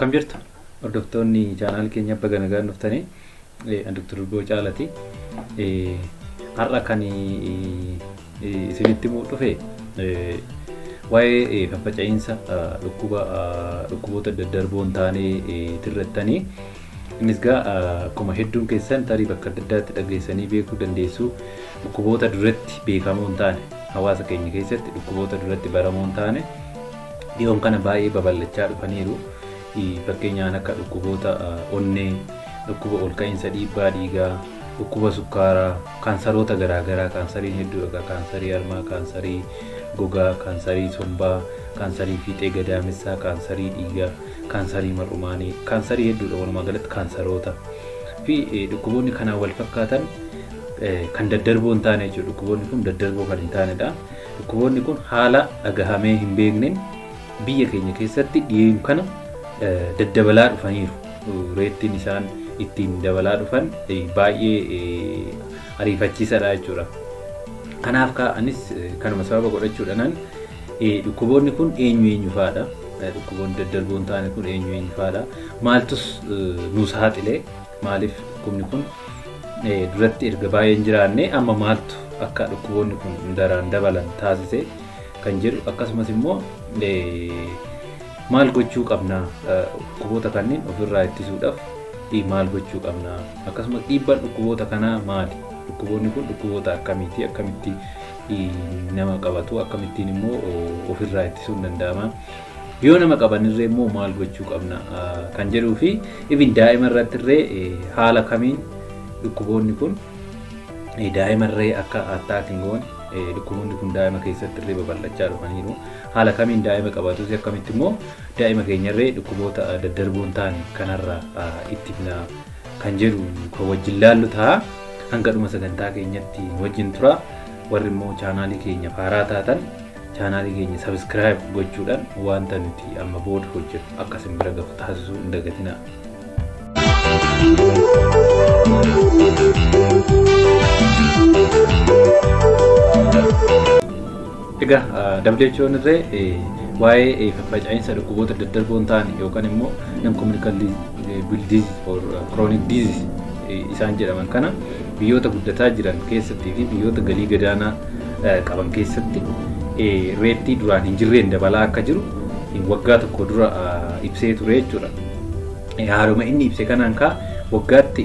Akkam jirtu hordoftoonni channel keenya baga nagaan dhuftanii Dr. Durboo Caalaati. Har'a kan isinitti himuu dhufe waa'ee faffaca'iinsa dhukkuboota daddarboo hin taane tirrattanii. Innis gaa akkuma hedduun keessan tarii bakka adda addaatti dhageessanii beekuu dandeessu, dhukkuboota duratti beekamoo hin taane hawaasa keenya keessatti dhukkuboota duratti baramoo hin taane dhiyoon kana baay'ee babal'achaa dhufaniiru. Fakkeenyaan akka dhukkuboota onnee, dhukkuba olka'iinsa dhiibbaa dhiigaa, dhukkuba sukkaaraa, kaansaroota garaagaraa, kaansariin hedduu egaa kaansarii harmaa, kaansarii gogaa, kaansarii sombaa, kaansarii fiixee gadaamessaa, kaansarii dhiigaa, kaansarii mar'umaanii, kaansarii hedduudha. Walumaa galatti kaansaroota fi dhukkuboonni kanaan wal fakkaatan kan daddarboo hin taane jechuudha. Dhukkuboonni kun daddarboo kan hin taanedha. Dhukkuboonni kun haala dhagahamee hin beekneen biyya keenya keessatti dhiyeenya kana daddabalaa dhufaniiru. Reettiin isaan ittiin dabalaa dhufan baay'ee ariifachiisaadha jechuudha. Kanaaf anis kanuma sababa godhachuudhaan dhukkuboonni kun eenyu eenyu fa'aadha? Dhukkuboonni daddarboo hin taane kun eenyu eenyu fa'aadha? Maaltus nu saaxilee? Maaliif dhukkubni kun duratti erga baay'ee hin jiraanne amma maaltu akka dhukkuboonni kun daraan dabalan taasise kan jedhu, akkasumas immoo maal gochuu qabna dhukkuboota kanneen ofirraa ittisuudhaaf, maal gochuu qabna, akkasumas dhiibbaan dhukkuboota kanaa maali? Dhukkuboonni kun dhukkuboota akkamiiti? Akkamitti nama qabatu? Akkamittiin immoo ofirraa ittisuun danda'ama? Yoo nama qabanirree immoo maal gochuu qabna kan jedhuu fi even daa'ima irratti illee haala kamiin dhukkuboonni kun daa'ima irree akka attack hin goone. Dhukkuboonni kun daa'ima keessatti illee babal'achaa dhufaniiru. Haala kamiin daa'ima qabatus, akkamitti immoo daa'ima keenyarree dhukkuboota daddarboo hin taane kanarraa ittifna kan jedhu kan wajjin laallu ta'a. Hanga dhuma sagantaa keenyatti wajjin tura. Warri immoo chaanaalii keenya haaraa taatan chaanaalii keenya subscribe gochuudhaan wanta nuti amma booda hojjennu akka isin bira gahu taasisuu hin dagatinaa. Egaa WHO'n irree waa'ee faffaca'iinsa dhukkuboota daddarboo hin taane yookaan immoo non communicable disease or chronic disease isaan jedhaman kana biyyoota guddataa jiran keessattii fi biyyoota galii gadaanaa qaban keessatti reettii duraan hin jirreen dabalaa akka jiru waggaa tokko dura ibsee ture jechuudha. Haaluma inni ibse kanaan kaa waggaatti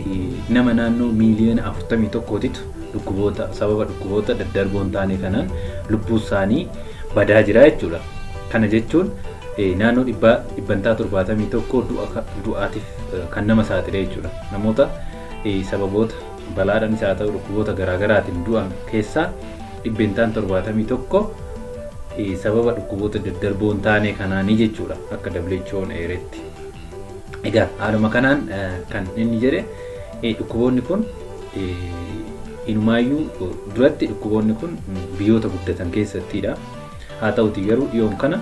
nama naannoo miiliyoona 41titu dhukkuboota sababa dhukkuboota daddarboo hin taane kanaan lubbuu isaanii badaa jira jechuudha. Kana jechuun naannoo 71% du'aatiif kan nama saaxile jechuudha. Namoota sababoota balaadhaanis haa ta'u dhukkuboota garaagaraatiin du'an keessaa 71% sababa dhukkuboota daddarboo hin taane kanaanii jechuudha akka WHO'n eeretti. Egaa haaluma kanaan kan inni jedhe, dhukkuboonni kun inumaayyuu duratti dhukkuboonni kun biyyoota guddatan keessattidha. Haa ta'uti garuu dhiyoon kana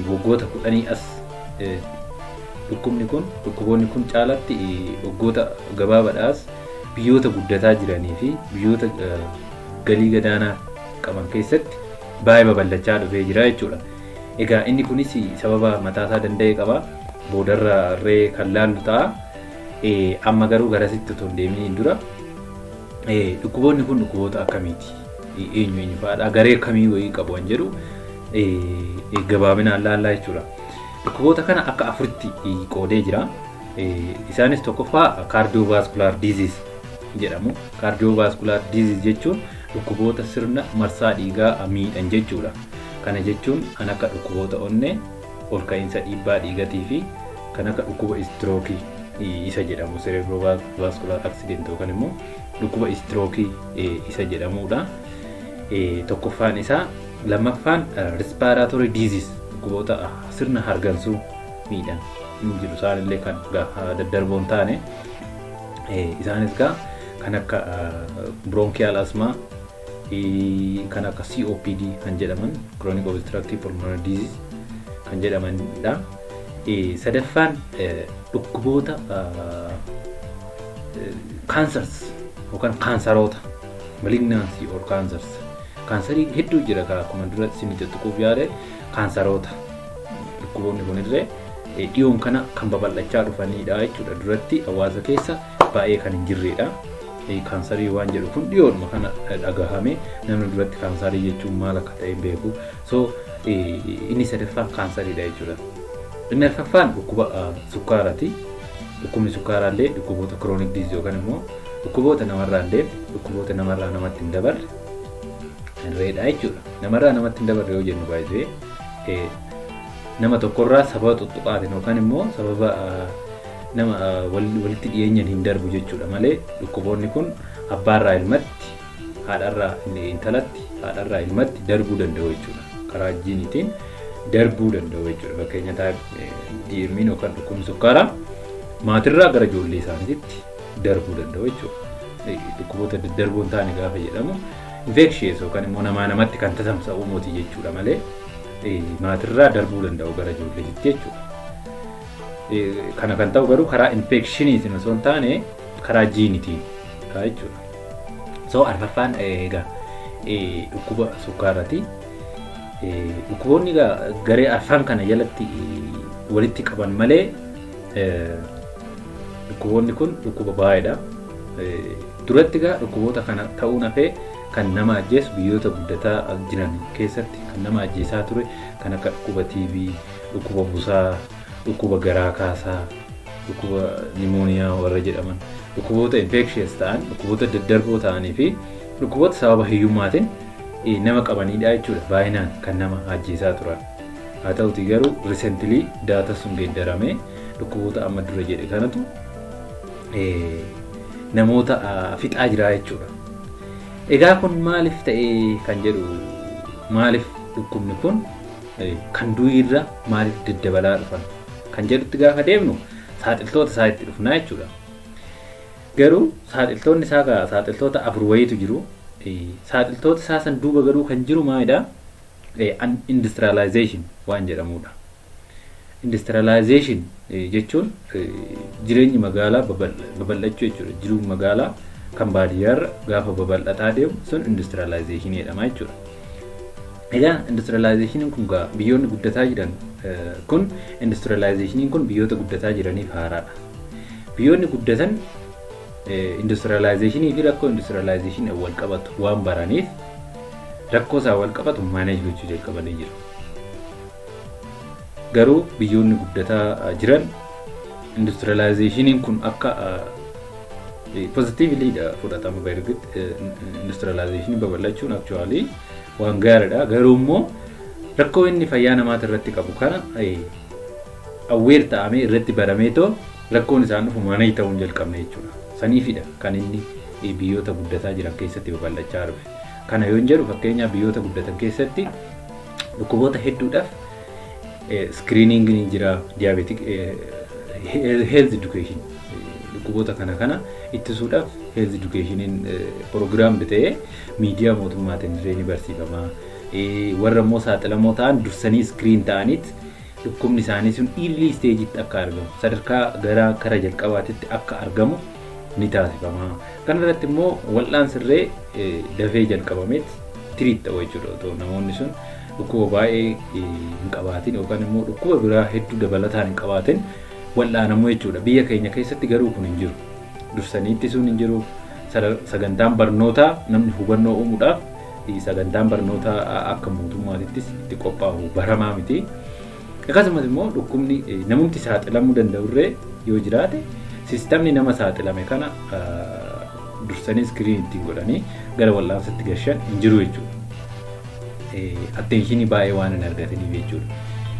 waggoota 10 as dhukkubni kun dhukkuboonni kun caalatti waggoota gabaabaadhaas biyyoota guddataa jiranii fi biyyoota galii gadaanaa qaban keessatti baay'ee babal'achaa dhufee jira jechuudha. Egaa inni kunis sababa mataasaa danda'e qaba. Boodarra irree kan laallu ta'a. Amma garuu garasitti otoo hin deeminiin dura dhukkuboonni kun dhukkuboota akkamiiti? Eenyu eenyu fa'aadha? Garee akkamii wayii qabu kan jedhu gabaabinaan laallaa jechuudha. Dhukkuboota kana akka afuritti qoodee jira. Isaanis tokkoffaa cardiovascular disease jedhamu. Cardiovascular disease jechuun dhukkuboota sirna marsaa dhiigaa miidhan jechuudha. Kana jechuun kan akka dhukkuboota onnee, ol ka'iinsa dhiibbaa dhiigatii fi kan akka dhukkuba istirookii isa jedhamu, cerebrovascular accident yookaan immoo dhukkuba istirookii isa jedhamudha. Tokkoffaan isaa. Lammaffaan respiratory disease, dhukkuboota sirna hargansuu miidhan hin jiru, isaanillee kan daddarboo hin taane. Isaanis gaa kan akka bronchial asthma, kan akka COPD kan jedhaman, chronic obstructive pulmonary disease kan jedhamanidha. Sadaffaan dhukkuboota cancers yookaan kaansaroota, malignancy or cancers. Kaansarii hedduu jira, akkuma dura isin tuttuquuf yaale kaansaroota dhukkuboonni kunillee Dhiyoon kana kan babal'achaa dhufanidha jechuudha. Duratti hawaasa keessa baay'ee kan hin jirredha. Kaansarii waan jedhu kun dhiyoonuma kana dhagahame, namni duratti kaansarii jechuun maal akka ta'e hin beeku. So inni sadaffaan kaansariidha jechuudha. Inni arfaffaan dhukkuba sukkaaraati. Dhukkubni sukkaaraallee dhukkuboota chronic disease yookaan immoo dhukkuboota namarraa illee dhukkuboota namarraa namatti hin dabarre irreedha jechuudha. Namarraa namatti hin dabarre yoo jennu, baay'ee nama tokkorraa sababa tuttuqaatiin yookaan immoo sababa nama walitti dhiyeenyaan hin darbu jechuudha malee, dhukkuboonni kun abbaarraa ilmatti, haadharraa intalatti, haadharraa ilmatti darbuu danda'u jechuudha. Karaa jiiniitiin darbuu danda'u jechuudha. Fakkeenya DM yookaan dhukkubni sukkaaraa maatirraa gara ijoollee isaaniitti darbuu danda'u jechuudha. Dhukkuboota daddarboo hin taane gaafa jedhamu, infectious yookaan immoo namaa namatti kan tatamsa'u miti jechuudha malee, maatirraa darbuu danda'u gara ijoolleetitti jechuudha. Kana kan ta'u garuu karaa infectioniitiin osoo hin taane karaa jiiniitiin jechuudha. So arfaffaan egaa dhukkuba sukkaaraati. Dhukkuboonni garee arfan kana jalatti walitti qaban malee, dhukkuboonni kun dhukkuba baay'eedha. Duratti egaa dhukkuboota kana ta'uun hafee kan nama ajjeesu, biyyoota guddataa jiran keessatti kan nama ajjeesaa ture kan akka dhukkuba TB, dhukkuba busaa, dhukkuba garaa kaasaa, dhukkuba nimooniyaa warra jedhaman, dhukkuboota infectious ta'an, dhukkuboota daddarboo ta'anii fi dhukkuboota sababa hiyyummaatiin nama qabanidha jechuudha baay'inaan kan nama ajjeesaa turan. Haa ta'uti garuu recently data sun geeddaramee dhukkuboota amma dura jedhe kanatu namoota fixaa jira jechuudha. Egaa kun maaliif ta'e kan jedhu, maaliif dhukkubni kun kan du'iirra maaliif daddabalaa dhufan kan jedhutti gaafa deemnu, saaxiltoota isaa itti dhufnaa jechuudha. Garuu saaxiltoonni isaa saaxiltoota afur wayiitu jiru. Saaxiltoota isaa san duuba garuu kan jiru maalidha? Industrialization waan jedhamudha. Industrialization jechuun jireenyi magaalaa babal'achuu jechuudha. Jiruun magaalaa kan baadiyyaarra gaafa babal'ataa deemu sun industrialization jedhama jechuudha. Egaa industrialization kun biyyoonni guddataa jiran kun, industrialization kun biyyoota guddataa jiraniif haaraadha. Biyyoonni guddatan industrializationii fi rakkoo industrialization wal qabatu waan baraniif, rakkoo isaa wal qabatu manage gochuu jalqabanii jiru. Garuu biyyoonni guddataa jiran industrializationiin kun akka positively fudhatama. Beergitti industrializationii babal'achuun actually waan gaariidha. Garuu immoo rakkoo inni fayyaa namaati irratti qabu kana aware ta'amee irratti barameetoo rakkoon isaan dhufu manage ta'uu hin jalqabne jechuudha. Saniifidha kan inni biyyoota guddataa jiran keessatti babal'achaa dhufe. Kana yoon jedhu, fakkeenyaaf biyyoota guddatan keessatti dhukkuboota hedduudhaaf screeningiin jira, diabetic health education, dhukkuboota kana kana ittisuudhaaf health educationiin program ta'ee miidiyaa mootummaatiin illee ni barsiifama. Warra immoo saaxilamoo ta'an dursanii screen ta'aniit dhukkubni isaanii sun early stage'itti akka argamu, sadarkaa gara kara jalqabaatitti akka argamu ni taasifama. Kana irratti immoo wal'aansirree dafee jalqabameet treat ta'u jechuudha. Otoo namoonni sun dhukkuba baay'ee hin qabaatin yookaan immoo dhukkuba biraa hedduu dabalataan hin qabaatin wal'aanamu jechuudha. Biyya keenya keessatti garuu kun hin jiru. Dursanii ittisuun hin jiru. Sagantaan barnootaa namni hubannoo uumuudhaaf sagantaan barnootaa akka mootummaatittis itti qophaa'u baramaa miti. Akkasumas immoo dhukkubni namumti saaxilamuu danda'urree yoo jiraate, systemni nama saaxilame kana dursanii screen ittiin godhanii gara wal'aansatti gashan hin jiru jechuudha. Attentionii baay'ee waan hin argataniif jechuudha.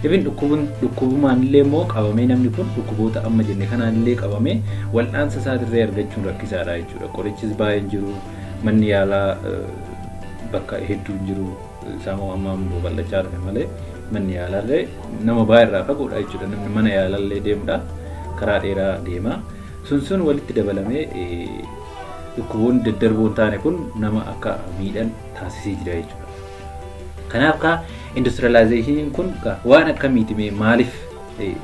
Even dhukkubumaan illee immoo qabamee, namni kun dhukkuboota amma jenne kanaan illee qabamee, wal'aansa isaatirree argachuun rakkisaadha jechuudha. Qorichis baay'ee hin jiru, manni yaalaa bakka hedduu hin jiru, isaan amma babal'achaa dhufe malee manni yaalaallee nama baay'ee irraa fagoodha jechuudha. Namni mana yaalaallee deemuudhaaf karaa dheeraa deema. Sun sun walitti dabalamee dhukkuboonni daddarboo hin taane kun nama akka miidhan taasisee jira jechuudha. Kanaaf kaa industrializationiin kun waan akkamiiti mee, maaliif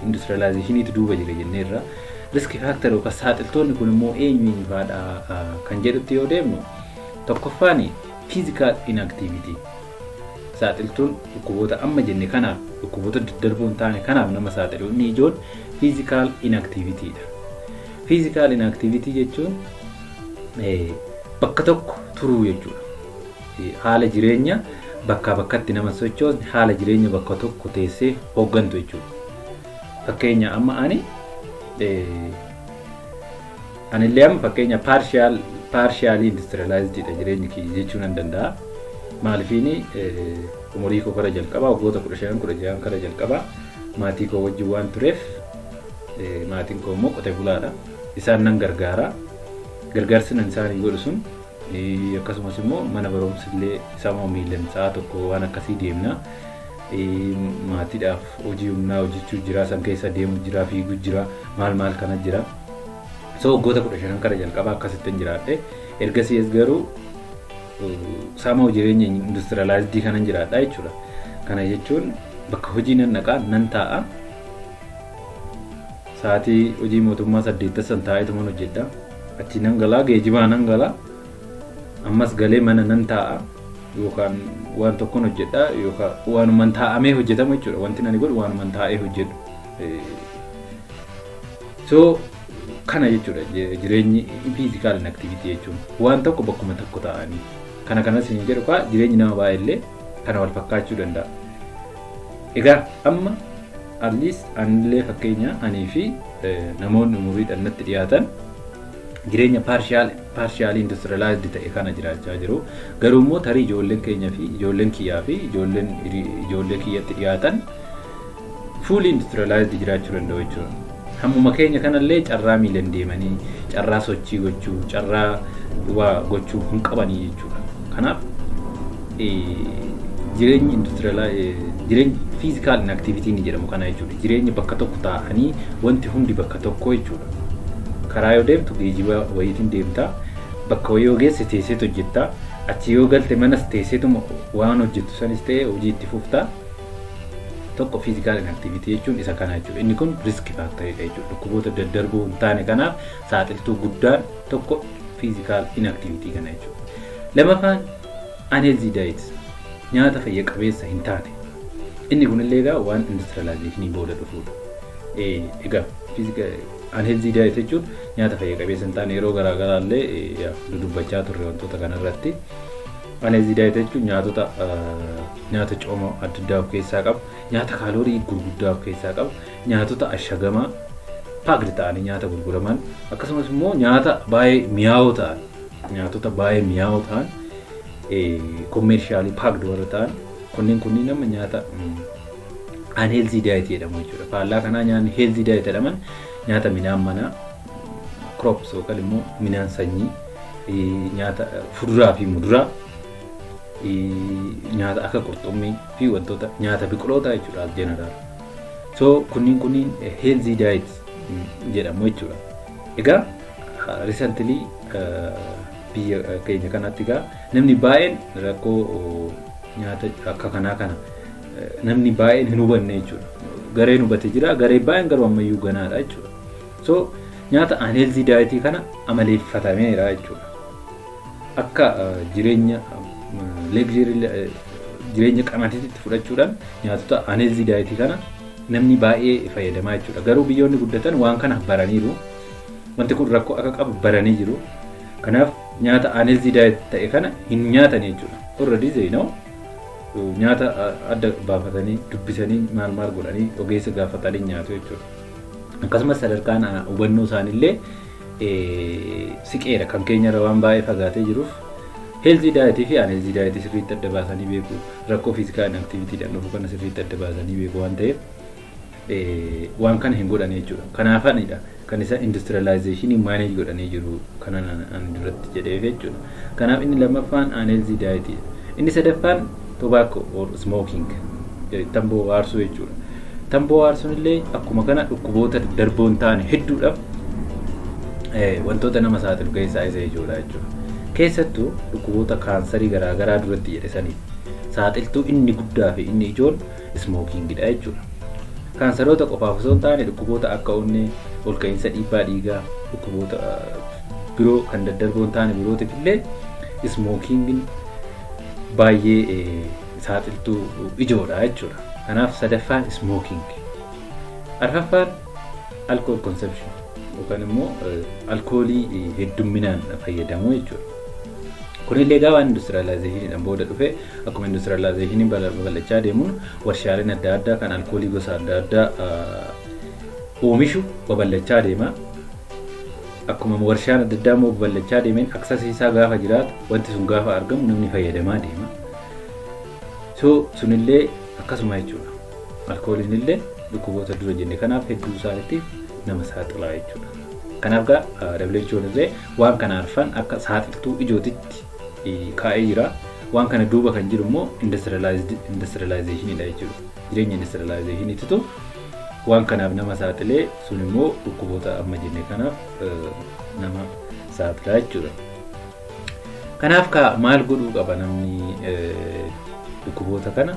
industrializationiitu duuba jira jenneerra. Risk factor yookaan saaxiltoonni kun immoo eenyu eenyu fa'aadha kan jedhutti yoo deemnu, tokkoffaan physical inactivity. Saaxiltuun dhukkuboota amma jenne kanaaf, dhukkuboota daddarboo hin taane kanaaf nama saaxilu inni ijoon physical inactivity dha. Physical inactivity jechuun bakka tokko turuu jechuudha. Haala jireenya bakkaa bakkatti nama sochoosne, haala jireenya bakka tokko teessee hooggantu jechuudha. Fakkeenya amma anillee amma fakkeenya partially industrialized dha jireenyi kiyya jechuu nan danda'a. Maalifiini, umurii koo kara jalqabaa waggoota 15 16 kara jalqabaa maatii koo wajjin waan tureef, maatiin koo immoo qote bulaadha. Isaan nan gargaara. Gargaarsi nan isaanii godhu sun, akkasumas immoo mana barumsa illee isaan miilan sa'a tokko waan akkasii deemna. Maatiidhaaf hojii humnaa hojjechuu jira, san keessa deemu jira, fiiguu jira, maal maal kana jira. So waggoota 15 kara jalqabaa akkasitti hin jiraadhe. Ergasiis garuu saama jireenya industrialized kanan jiraadha jechuudha. Kana jechuun bakka hojii nan dhaqaa, nan taa'a. Sa'aatii hojii mootummaa 8 san taa'eetuma hojjedha. Achi nan galaa, geejjibaa nan galaa. Ammas galee mana nan taa'a. Yookaan waan tokkoon hojjedha yookaan waanuman taa'amee hojjetamu jechuudha. Wanti nani godhu waanuman taa'ee hojjedhu. So kana jechuudha jireenyi physical inactivity jechuun, waan tokko bakkuma tokko taa'anii. Kana kanas hin jedhu kaa, jireenyi nama baay'eellee kana wal fakkaachuu danda'a. Egaa amma at least anillee fakkeenya anii fi namoonni umuriidhaan natti dhiyaatan jireenya partially industrialized ta'e kana jiraachaa jiru. Garuu immoo tarii ijoolleen keenya fi ijoolleen kiyyaa fi ijoolleen ijoollee kiyyatti dhiyaatan fully industrialized jiraachuu danda'u jechuudha. Hammuma keenya kanallee carraa miilan deemanii, carraa sochii gochuu, carraa waa gochuu hin qabanii jechuudha. Kanaaf jireenyi industrial, jireenyi physical inactivity ni jedhamu kana jechuudha. Jireenya bakka tokko taa'anii, wanti hundi bakka tokko jechuudha. Karaa yoo deemtu geejjiba wayiitiin deemtaa, bakka wayii yoo geesse teesseetu hojjettaa, achi yoo galte manas teesseetuma waan hojjettu sanis ta'e hojii itti fuftaa. Tokko physical inactivity jechuun isa kana jechuudha. Inni kun risk factoridha jechuudha. Dhukkuboota daddarboo hin taane kanaaf saaxiltuu guddaan tokko physical inactivity kana jechuudha. Lamaffaan unhealthy diet, nyaata fayya qabeessa hin taane. Inni kunillee egaa waan industrializationii booda dhufudha. Egaa unhealthy diet jechuun nyaata fayya qabeessa hin taane, yeroo garaagaraa illee dudubbachaa turre wantoota kanarratti. Unhealthy diet jechuun nyaatota nyaata cooma adda addaa of keessaa qabu, nyaata kaaloorii gurguddaa of keessaa qabu, nyaatota ashagamaa packed ta'anii nyaata gurguraman, akkasumas immoo nyaata baay'ee mi'aawoo ta'an, nyaatota baay'ee mi'aawoo ta'an, commercially packed warra ta'an, kunneen nama nyaata unhealthy diet jedhamu jechuudha. Faallaa kanaa nyaanni healthy diet jedhaman nyaata midhaan manaa, crops yookaan immoo midhaan sanyii, nyaata fuduraa fi muduraa, nyaata akka qurxummii fi wantoota nyaata biqilootaa jechuudha general. So kunniin healthy diet jedhamu jechuudha. Egaa recently biyya keenya kanatti egaa namni baay'een rakkoo nyaata akka kanaa kana namni baay'een hin hubanne jechuudha. Gareen hubate jira, garee baay'een garuu ammayyuu ganaadha jechuudha. So nyaata unhealthy diet kana amaleeffatameera jechuudha. Akka jireenya luxury, jireenya qananiitti fudhachuudhaan nyaatota unhealthy diet kana namni baay'ee fayyadamaa jechuudha. Garuu biyyoonni guddatan waan kana baraniiru. Wanti kun rakkoo akka qabu baranii jiru. Kanaaf nyaata unhealthy diet ta'e kana hin nyaatan jechuudha. Already they know, nyaata adda baafatanii dubbisanii, maal maal godhanii, ogeessa gaafatanii nyaatu jechuudha. Akkasumas sadarkaan hubannoo isaaniillee siqeera, kan keenyarra waan baay'ee fagaatee jiruuf healthy diet fi unhealthy diet sirriitti adda baasanii beeku, rakkoo physical inactivityidhaan dhufu kana sirriitti adda baasanii beeku waan ta'eef waan kana hin godhan jechuudha. Kanaafanidha kan isa industrializationii manage godhanii jiru kana ani duratti jedheef jechuudha. Kanaaf inni lammaffaan unhealthy diet. Inni sadaffaan tobacco or smoking, tamboo aarsuu jechuudha. Tamboo aarsuun illee akkuma kana dhukkuboota darboo hin taane hedduudhaaf wantoota nama saaxilu keessaa isa ijoodha jechuudha. Keessattuu dhukkuboota kaansarii garaagaraa duratti jedhe saniif saaxiltuu inni guddaa fi inni ijoon smokingidha jechuudha. Kaansaroota qofaaf osoo hin taane dhukkuboota akka onnee, ol ka'iinsa dhiibbaa dhiigaa, dhukkuboota biroo kan daddarboo hin taane birootiif illee smokingin baay'ee Saaxiltuu ijoodha jechuudha. Kanaaf sadaffaan smoking. Arfaffaan alcohol consumption yookaan immoo alkoolii heddumminaan fayyadamuu jechuudha. Kunillee gaafa industrializationidhaan booda dhufe, akkuma industrializationiin babal'achaa deemuun warshaaleen adda addaa kan alkoolii gosa adda addaa oomishu babal'achaa deema. Akkuma warshaan adda addaa immoo babal'achaa deemeen accessii isaa gaafa jiraatu, wanti sun gaafa argamu namni fayyadamaa deema. So sunillee akkasuma jechuudha. Alkooliin illee dhukkuboota dura jenne kanaaf hedduu isaaniitiif nama saaxilaa jechuudha. Kanaaf gaa WHO'n illee waan kana arfan akka saaxiltuu ijootitti kaa'ee jira. Waan kana duuba kan jiru immoo industrializationidha jechuudha. Jireenya industrializationititu waan kanaaf nama saaxilee, sun immoo dhukkuboota amma jenne kanaaf nama saaxilaa jechuudha. Kanaaf ka maal godhuu qaba namni? Dhukkuboota kana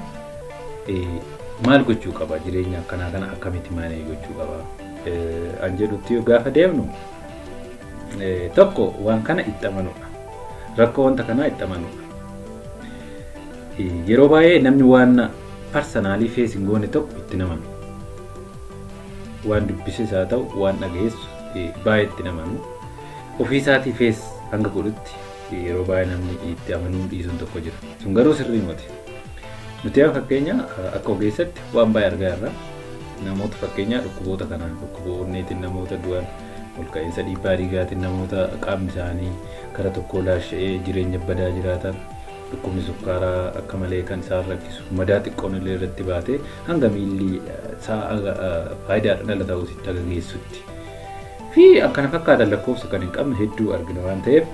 maal gochuu qaba? Jireenya akkanaa kana akkamitti manage gochuu qaba an jedhutti yoo gaafa deemnu, tokko waan kana itti amanuudha. Rakkoo wanta kanaa itti amanuudha. Yeroo baay'ee namni waan personally face hin goone tokko itti namanu. Waan dubbises haa ta'u, waan dhageessu baay'ee itti namanu. Ofii isaatii face hanga godhutti yeroo baay'ee namni itti amanuu dhiisuun tokko jira. Sun garuu sirrii miti. Nuti yaa fakkeenya akka ogeessatti waan baay'ee argaa jirra. Namoota fakkeenya dhukkuboota kanaan, dhukkuba onneetiin namoota du'an, ol ka'iinsa dhiibbaa dhiigaatiin namoota qaamni isaanii kara tokkoo laasha'ee jireenya badaa jiraatan, dhukkubni sukkaaraa akka malee kan isaan rakkisu, madaa xiqqoon illee irratti baatee hanga miilli isaa faayidaadhaan ala ta'uutti haga geessutti. Fi akkana fakkaatan lakkoofsa kan hin qabne hedduu argina waan ta'eef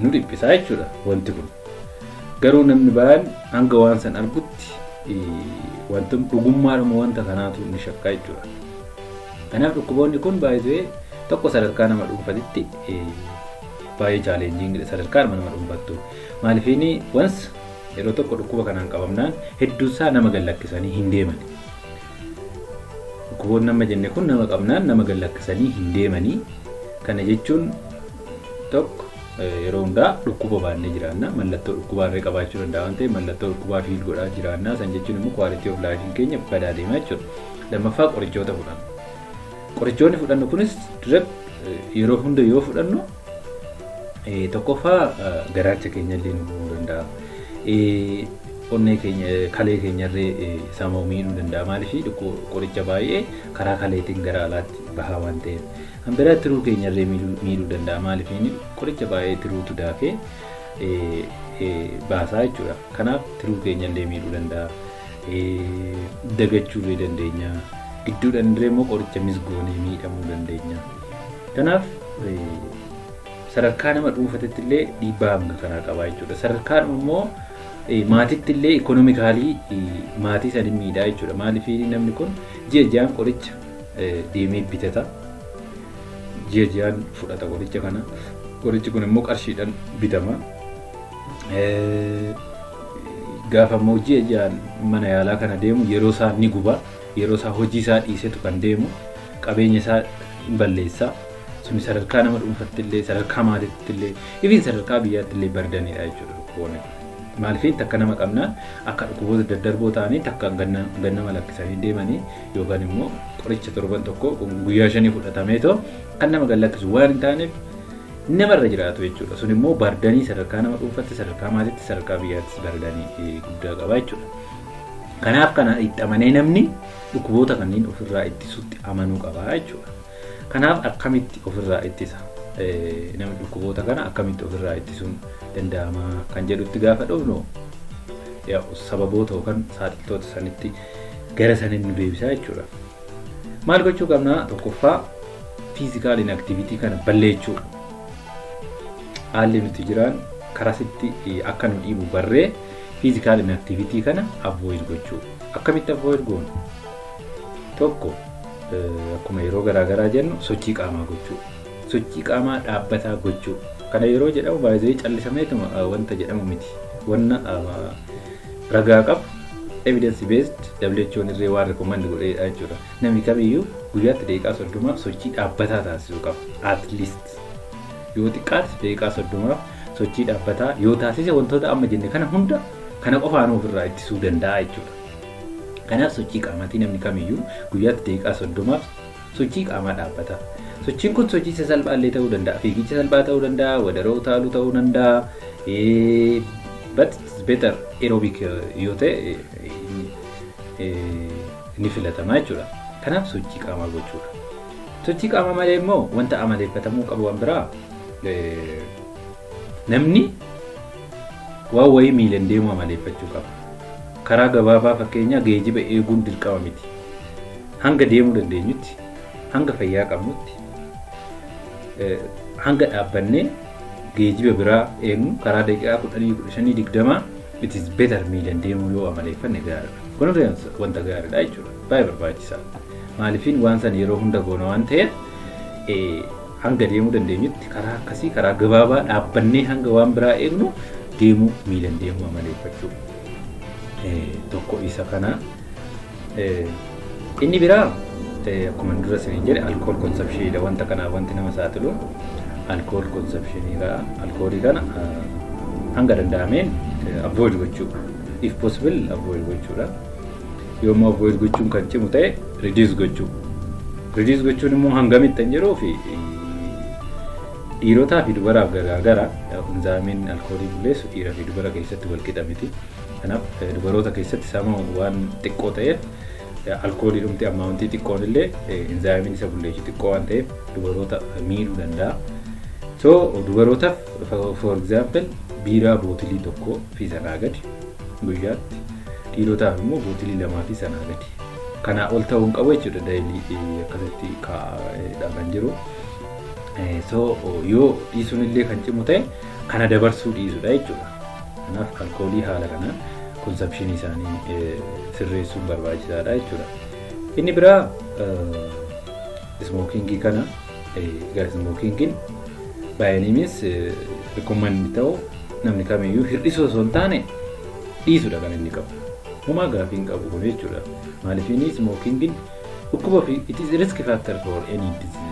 nu dhiphisaa jechuudha wanti kun. Garuu namni baay'een hanga waan san argutti wanta dhugummaadhuma wanta kanaatu ni shakkaa jechuudha. Kanaaf dhukkuboonni kun baay'ee tokko sadarkaa nama dhuunfatitti baay'ee challengingidha sadarkaa nama dhuunfattu. Maaliifini once yeroo tokko dhukkuba kanaan qabamnaan hedduunsaa nama gallakkisanii hin deeman. Dhukkuboonni nama jenne kun nama qabnaan nama gallakkisanii hin deemanii. Kana jechuun tokko yeroo hundaa dhukkuba baannee jiraanna, mallattoo dhukkubaa illee qabaachuu danda'a waan ta'eef mallattoo dhukkubaa feel godhaa jiraanna. San jechuun immoo quality of lifeiin keenya badaa deema jechuudha. Lammaffaa, qorichoota fudhanna. Qorichoonni fudhannu kunis dura yeroo hunda yoo fudhannu tokkoffaa garaacha keenya illee nu gubuu danda'a. Onnee keenya, kalee keenya illee sammuu miidhuu danda'a. Maaliif? Qoricha baay'ee karaa kaleetiin gara alaatti bahaa waan ta'eef. Kan biraa tiruu keenya illee miidhuu danda'a. Maaliif? Qoricha baay'ee tiruutu daakee baasaa jechuudha. Kanaaf tiruu keenya illee miidhuu danda'a. Dagachuu illee dandeenya. Gidduudhaan illee immoo qoricha misgoonee miidhamuu dandeenya. Kanaaf sadarkaa nama dhuunfatetti illee dhiibbaa hanga kanaa qaba jechuudha. Sadarkaan immoo maatitti illee economically maatii sanii miidhaa jechuudha. Maaliif? Namni kun ji'a ji'aan qoricha deemee bitata. Ji'a ji'aan fudhata qoricha kana. Qorichi kun immoo qarshiidhaan bitama. Gaafa immoo ji'a ji'aan mana yaalaa kana deemu yeroo isaa ni guba. Yeroo isaa hojii isaa dhiisetu kan deemu, qabeenya isaa hin balleessa. Suni sadarkaa nama dhuunfaatti illee, sadarkaa maatiitti illee, even sadarkaa biyyaatti illee burdenidha jechuudha dhukkuboonni kun. Maaliif? Takka nama qabnaan akka dhukkuboota daddarboo ta'anii takka gannama lakkisanii deemanii yookaan immoo qoricha torban tokko guyyaa 5 fudhatameetoo kan nama gallakkisu waan hin taaneef namarra jiraatu jechuudha. Sun immoo burdenii sadarkaa nama dhuunfaatti, sadarkaa maatiitti, sadarkaa biyyaattis burdenii guddaa qaba jechuudha. Kanaaf kana itti amanee namni dhukkuboota kanneen ofirraa ittisuutti amanuu qaba jechuudha. Kanaaf akkamitti ofirraa ittisa? Namni dhukkuboota kana akkamitti ofirraa ittisuun danda'ama kan jedhutti gaafa dhufnu, sababoota yookaan saaxiltoota sanitti gara sanitti nu deebisaa jechuudha. Maal gochuu qabnaa? Tokkoffaa, physical inactivity kana balleechuu. Haalli nuti jiraan karasitti akka nu dhiibu barree physical inactivity kana avoid gochuu. Akkamitti avoid goonu? Tokko, akkuma yeroo garaagaraa jennu, sochii qaamaa gochuu. Sochii qaamaa dhaabbataa gochuu. Kana yeroo jedhamu baay'ee callisameetuma wanta jedhamu miti. Wanna ragaa qabu, evidence based, WHO'n irree waan recommend godheedha jechuudha. Namni kamiyyuu guyyaatti daqiiqaa 30f sochii dhaabbataa taasisuu qaba. At least yoo xiqqaate daqiiqaa 30f sochii dhaabbataa yoo taasise wantoota amma jenne kana hunda Kana qofaan ofirraa ittisuu danda'a jechuudha. Kanaaf sochii qaamaatii namni kamiyyuu guyyaatti daqiiqaa 30 sochii qaamaa dhaabbata. Sochiin kun sochii sasalphaa illee ta'uu danda'a. Fiigicha salphaa ta'uu danda'a, wadaroo utaaluu ta'uu danda'a. But it's better aerobic yoo ta'e ni filatama jechuudha. Kanaaf sochii qaamaa gochuudha. Sochii qaamaa malee immoo wanta amaleeffatamuu qabu waan biraa, namni waan wayii miilan deemuu amaleeffachuu qaba. Karaa gabaabaa, fakkeenya geejiba eeguun dirqama miti. Hanga deemuu dandeenyutti, hanga fayyaa qabnutti, hanga dhaabbannee geejiba biraa eegnu karaa daqiiqaa 10, 15, 20, it is better miilan deemuu yoo amaleeffanne gaariidha. Kun wanta gaariidha jechuudha. Baay'ee barbaachisaadha. Maaliifin waan san yeroo hunda goona waan ta'eef, hanga deemuu dandeenyutti karaa akkasii, karaa gabaabaa dhaabbannee hanga waan biraa eegnu deemuu, miilan deemuu amaleeffachuu tokko isa kana. Inni biraa, akkuma dura isiniin jedhe, alcohol consumptioniidha. Wanta kanaaf wanti nama saaxilu alcohol consumptioniidha. Alkoolii kana hanga danda'ameen avoid gochuu, if possible avoid gochuudha. Yommuu avoid gochuun kan cimu ta'e, reduce gochuu. Reduce gochuun immoo hangamitti kan jedhuu fi dhiirotaa fi dubaraaf garaagara. Enzymiin alkoolii bulleessu dhiira fi dubara keessatti wal qixa miti. Kanaaf dubaroota keessatti sama waan xiqqoo ta'eef, alkoolii dhumti amountii xiqqoon illee enzymiin isa bulleessu xiqqoo waan ta'eef dubaroota miidhuu danda'a. So dubarootaaf, for example, biiraa bottle tokko fi sanaa gadi guyyaatti, dhiirotaaf immoo bottle lamaa fi sanaa gadi. Kanaa ol ta'uu hin qabu jechuudha, daily akkasitti kaa'ee jiru. So yoo dhiisuun illee kan cimu ta'e, kana dabarsuu dhiisudha jechuudha. Kanaaf alkoolii haala kanaan consumptionii isaanii sirreessuun barbaachisaadha jechuudha. Inni biraa smokingii kana. Egaa smokingiin baay'iniinis recommend ta'u namni kamiyyuu hir'isuu osoo hin taane dhiisudha kan inni qabu. Homaa gaafii hin qabu kun jechuudha. Maaliif inni smokingiin dhukkuba fi it is risk factor for any disease.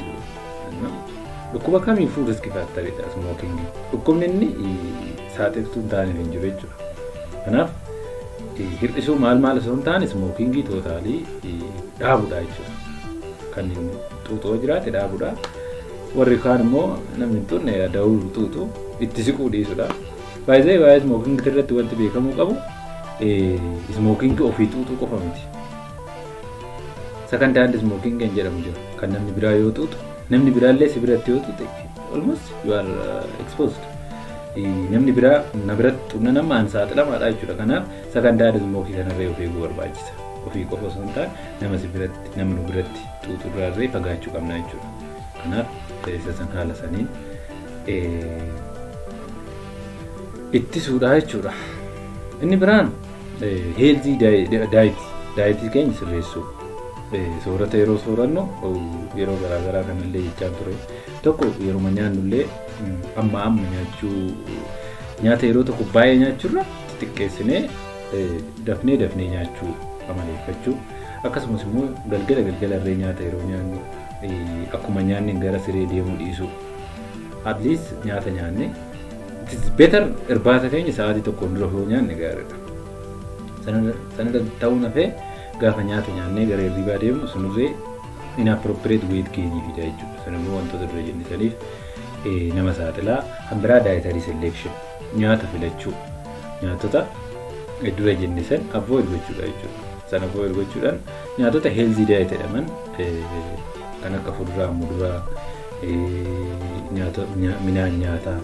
Dhukkuba kamiifuu risk factoridha smokingiin. Dhukkubni inni saaxiltuu hin taaneef hin jiru jechuudha. Kanaaf hir'isuu maal maal osoo hin taane, smokingii totally dhaabudha jechuudha. Kan xuuxoo jiraate dhaabudha. Warri kaan immoo namni hin xuunne da'uu xuuxu itti siquu dhiisudha. Baay'ee waa'ee smokingii irratti wanti beekamuu qabu, smokingii ofii xuuxuu qofa miti. Second hand smoking kan jedhamu jira. Kan namni biraa yoo xuuxu, namni biraallee si biratti yoo xuuxe, almost you are exposed. Namni biraa na biratti xuunna nama an saaxilamaadha jechuudha. Kanaaf second hand smokii kanarra of eeguu barbaachisa. Ofii qofa osoo hin taane, nama si biratti, nama nu biratti xuuxu irraa fagaachuu qabna jechuudha. Kanaaf isa san haala saniin ittisuudha jechuudha. Inni biraan healthy dietii, dietii keenya sirreessuu. Soorata yeroo soorannu, yeroo garaagaraa kanallee jechaa ture. Tokko yeroo nyaannullee amma amma nyaachuu, nyaata yeroo tokko baay'ee nyaachuurra xixiqqeessinee dafnee dafnee nyaachuu amaleeffachuu. Akkasumas immoo galgala galgala irree nyaata yeroo nyaannu akkuma nyaanni gara siree deemuu dhiisuu. At least nyaata nyaanne, it is better irbaata keenya sa'aatii tokkoon dura yoo nyaanne gaariidha. Sana ta'uu nafee gaafa nyaata nyaannee gara hirribaa deemnu sunirree inappropriate weight gainii fida jechuudha. Sun immoo wantoota dura jenne saniif nama saaxilaa. Kan biraa dietary selection, nyaata filachuu, nyaatota dura jenne san avoid gochuudha jechuudha. Sana avoid gochuudhaan nyaatota healthy diet jedhaman kan akka fuduraa, muduraa, midhaan nyaataa,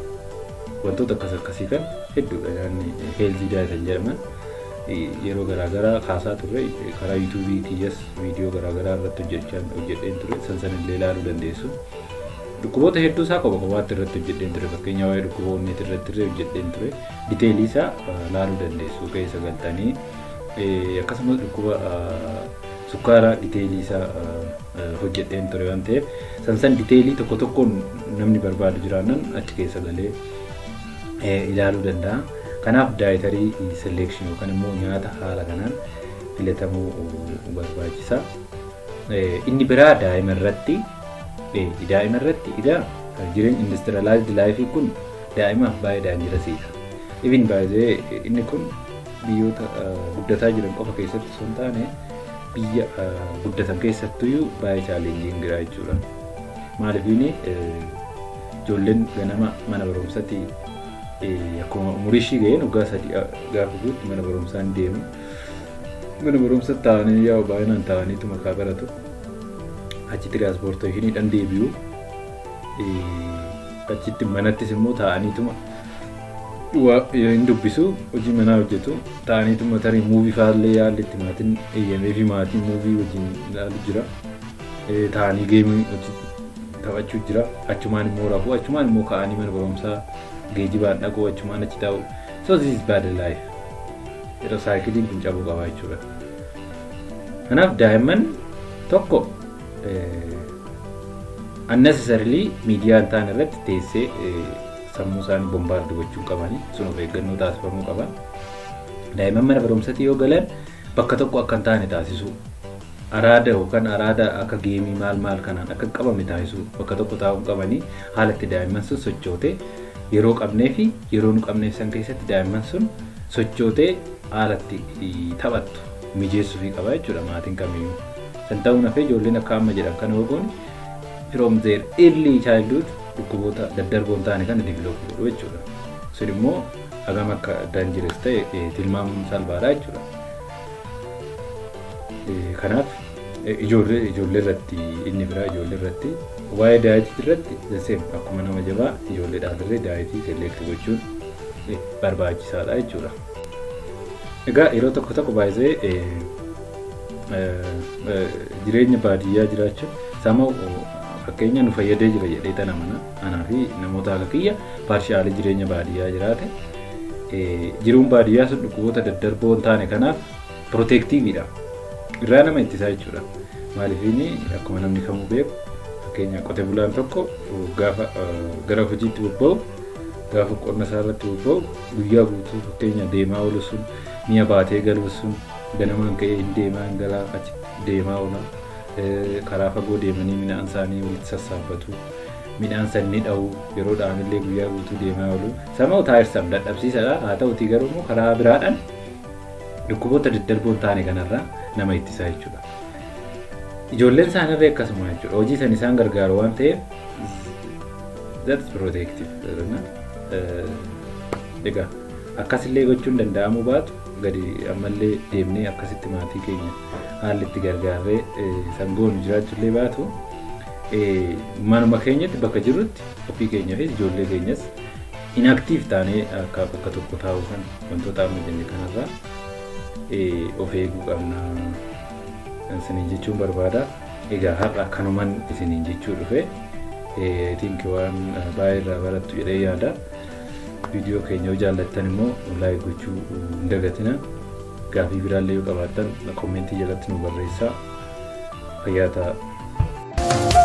wantoota akkas akkasii kan hedduudha nyaanni healthy diet jedhaman. Yeroo garaagaraa kaasaa turre, karaa YouTubeii kiyyas viidiyoo garaagaraa irratti hojjedheen ture, san sanillee ilaaluu dandeessu. Dhukkuboota hedduu isaa kopha kophaatti irratti hojjedheen ture, fakkeenya waa'ee dhukkuba onneetii irratti illee hojjedheen ture, detailii isaa ilaaluu dandeessu keessa galtanii. Akkasumas dhukkuba sukkaaraa detailii isaa hojjedheen ture waan ta'eef, san san detailii tokko tokkoon namni barbaadu jiraannan achi keessa galee ilaaluu danda'a. Kanaaf dietary selection yookaan immoo nyaata haala kanaan filatamuu barbaachisa. Inni biraa daa'ima irratti egaa jireenya industrialized life kun daa'imaaf baay'ee dangerousiidha. Even baay'ee inni kun biyyoota guddataa jiran qofa keessatti osoo hin taane biyya guddatan keessattuyyuu baay'ee challenging jira jechuudha. Maaliifini ijoolleen ganama mana barumsaatti akkuma umurii ishii ga'een waggaa 3 gaafa guutu mana barumsaa ni deemu. Mana barumsa taa'anii yaa'u baay'inaan taa'aniitu maqaa baratu. Achi tiraanspoorteeshiniidhaan deebi'u. Achitti manattis immoo taa'aniituma hin dubbisu, hojii manaa hojjetu. Taa'aniituma tarii movie fa'aallee yaalli itti maatiin eeyyamee fi maatiin movie wajjin ilaalu jira. Taa'anii game taphachuu jira. Achumaan immoo rafuu, achumaan immoo ka'anii mana barumsaa geejjibaan dhaquu, achumaan achi taa'u. So this is bad life. Yeroo cycleiin kun cabuu qaba jechuudha. Kanaaf daa'imman tokko unnecessarily miidiyaa hin taane irratti teessee sammuu isaanii bombard gochuu qabani, sun of eeggannoo taasifamuu qaba. Daa'imman mana barumsaatti yoo galan bakka tokko akka hin taane taasisuu. Araada yookaan araada akka game maal maal kanaan akka hin qabamne taasisuu, bakka tokko taa'uu qabanii haala itti daa'imman sun sochootee yeroo qabnee fi yeroo nu qabneef san keessatti daa'imman sun sochootee haala itti taphattu mijeessuufii qaba jechuudha maatiin kamiyyuu. San ta'uun hafee ijoolleen akka amma jedhan kana yoo goone from their early childhood dhukkuboota daddarboo hin taane kana develop godhu jechuudha. Sun immoo hagam akka dangerous ta'e tilmaamuun salphaadha jechuudha. Kanaaf ijoollee irratti inni biraa ijoollee irratti waa'ee diet irratti the same, akkuma nama jabaa ijoolleedhaaf illee diet select gochuun barbaachisaadha jechuudha. Egaa yeroo tokko tokko baay'ee jireenya baadiyyaa jiraachuun sama fakkeenya nu fayyadee jira jedhee tana mana anaa fi namoota akka kiyya partially jireenya baadiyyaa jiraate, jiruun baadiyyaa sun dhukkuboota daddarboo hin taane kanaaf protectiveidha. Irraa nama ittisaa jechuudha. Maaliifini akkuma namni kamuu beeku, fakkeenya qote bulaan tokko gaafa gara hojiitti bobba'u, gaafa qonna isaa irratti bobba'u, guyyaa guutuu fakkeenya deemaa oolu sun, mi'a baatee galu sun, ganamaan ka'ee hin deemaa hin galaa, achi deemaa oola. Karaa fagoo deemanii midhaan isaanii walitti sassaabbatu. Midhaan san ni dha'u, yeroo dha'anillee guyyaa guutuu deemaa oolu. Sama tiresome, dadhabsiisadha. Haa ta'utii garuu immoo karaa biraadhaan dhukkuboota daddarboo hin taane kanarraa nama ittisaa jechuudha. Ijoolleen isaanirree akkasuma jechuudha. Hojii san isaan gargaaru waan ta'eef that's protective. Egaa akkasillee gochuun danda'amuu baatu gadi ammallee deemnee akkasitti maatii keenya haalli itti gargaarree sangoon jiraachuullee baatu, manuma keenyatti bakka jirrutti ofii keenya fi ijoollee keenyas inactive taanee akka bakka tokko taa'u kan wantoota amma jenne kanarraa of eeguu qabna isiniin jechuun barbaada. Egaa har'a kanuman isiniin jechuu dhufe, think waan baay'ee irraa barattu jedhee yaada. Viidiyoo keenya yoo jaallattan immoo like gochuu hin dagatina. Gaafii biraallee yoo qabaattan comment jalatti nu barreessaa. Fayyaa ta'aa.